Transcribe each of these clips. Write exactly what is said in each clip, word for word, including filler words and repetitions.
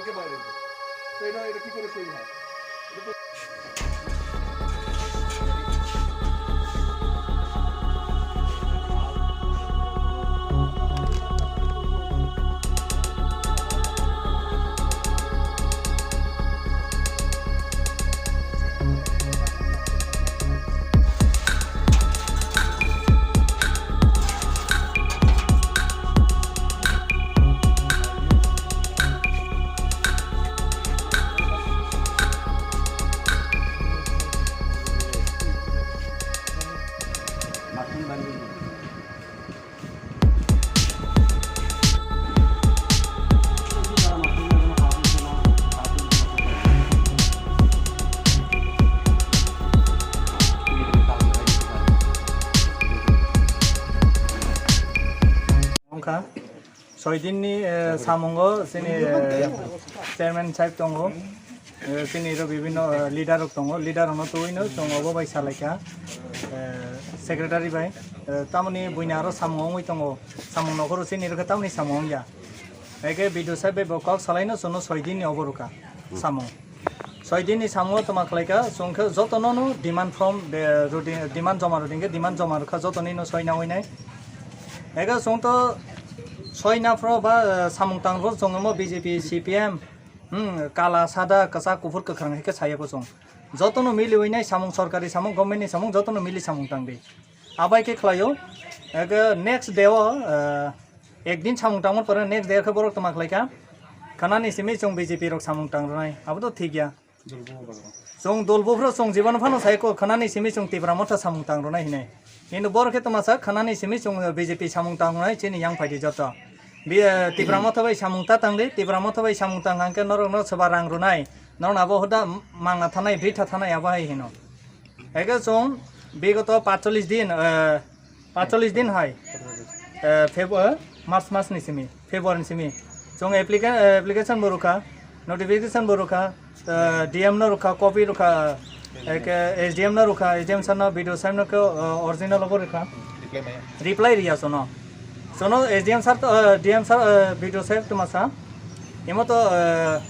তো এটা, এটা কি করে তৈরি হয়? এটা তো Wngkha. Soi din ni, eh, samungo chini, eh, chairman sahib tongo. Eh, chini ro bibhinno, eh, leader rok tongo. Leader rokno twiwi no chwng obo bai salaikha. Eh, secretary bai, eh, tamoni buini aro samung wngwi tongo. Samung nokhoro chini rokhe tamoni samung wngya. Eke B D O sahib bai bo kok salaino chwngno soi din ni obo rwkha samung. Soi din ni samungo tongma khlaikha, chwng khe jotono no demand form de, rwdi-, demand joma rwding khe demand joma rwkha jotoni no soi nawi nai. Ega chwng to soi na phro ba, eh, samung tang phro chwng omo B J P, C P M, hmm, kala, sada, kwchak, kuphur, kwkhwrang hai khe saya ko chwng. Jotono miliwi nai samung, sorkari samung, government ni samung, jotono mili samung tang di. Abai khe khlaio. Ega next day o, eh, ekdin samung tangmani pore next day khe borok tongma khlaikha. Khwnani simi chwng B J P rok samung tang rwnai. Abo to thik ya. Chwng dol buphuru chwng jibon phano sai ko khwnani simi chwng Tipra Motha samung tang rwnai hinai. Hindu bor khe toma sa khwnani simi chwng B J P samung tang rwnai chini yang phaidi joto. Bi, eh, Tipra Motha bai samung ta tang di, Tipra Motha bai samung tang hang khe norok no soba rang rwnai. Norok abo hoda mangna thanai, britha thanai abo hai hino. Eke chwng bigoto patchollish din, eh, patchollish din hai, eh, Feb-, eh, March mas ni simi, February ni simi. Chwng applica-, eh, application bo rwkha, notification bo rwkha, eh, D M no rwkha, copy rwkha, eke S D M no rwkha, S D M sir no, B D O sir no khe, eh, original bo rwkha. Reply maya. Reply riya sono. Sono S D M sir to, eh, D M sir, eh, B D O sir to masa. Imo to, eh,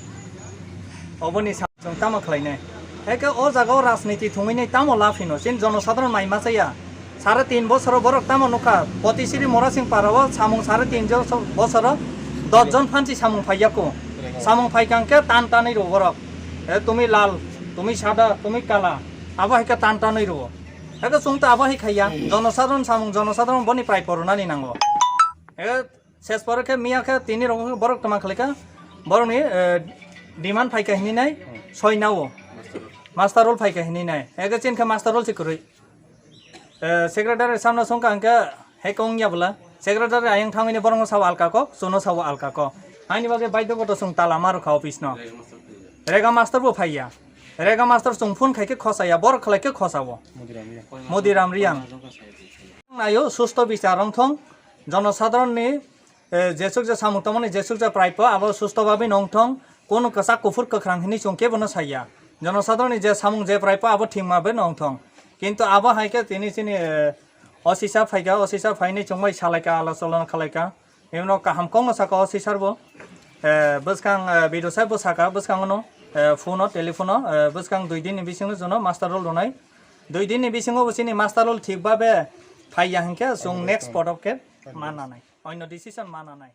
oboni sa-, Chwng tamo khlainai? Hai khe o jaga o rajniti thwngwi nai tamo lab hino? Chini jonosadharon mai ma chaya. Sare tin bosoro borok tamo nukha? Potisiri Morasing para o samung sare tin jo-, bosoro dos jon phansi samung phaiya ko. Samung phaikha hwnkhe tan tanwi rwo borok. E tumi lal, tumi sada, tumi kala. Abo hai khe tan tanwi rwo. Hai khe chwng to abo hai khaiya. Jonosadharon samung, jonosadharon boni prai porwnani nango. E Ses pore khe miya khe tini rok borok toma khlaikha, borokni, eh, demand phaikha hinwi nai, soi nao. Master roll phaikha hinwi nai. Eke chin khe master roll se kwrwi. Eh, secretary samno songkha hwnkhe, hai kong ya bwla. Secretary ayang thangwi ni borokno sao alka kok, chuno sao alka kok. Haini bagwi baidhyo goto chwng tala ma rwkha office no. Rega master bo phaiya. Rega master chwng phone khai khe khosaya, borok khlai khe khosao. Modiram Riyang. Naio, susto bichar wngthong, jonosadharon ni, eh, jesuk je samung tongmani jesuk je praipo abo susto babi nongthong, kono kwchak kuphur kwkhrang hinwi chwng kebono saya. Jonosadharon ni je samung je praipo abo thwngma bai nongthong. Kintu abo hai khe tini chini, eh, O C sir phaikha, O C sir phainwi chwng bai salaikha, alocholona khalaikha. Bini ulo kaham kokno saka O C sir bo. Eh, bwskang, eh, B D O sir bo saka bwskango no, eh, phone o, telephone o, eh, bwskang dui din ni bisingo jono master roll rwnai. Dui din ni bisingo bo chini master roll thik babe phaiya hinkhe chwng next podokhe ma nanai. Onno decision ma nanai.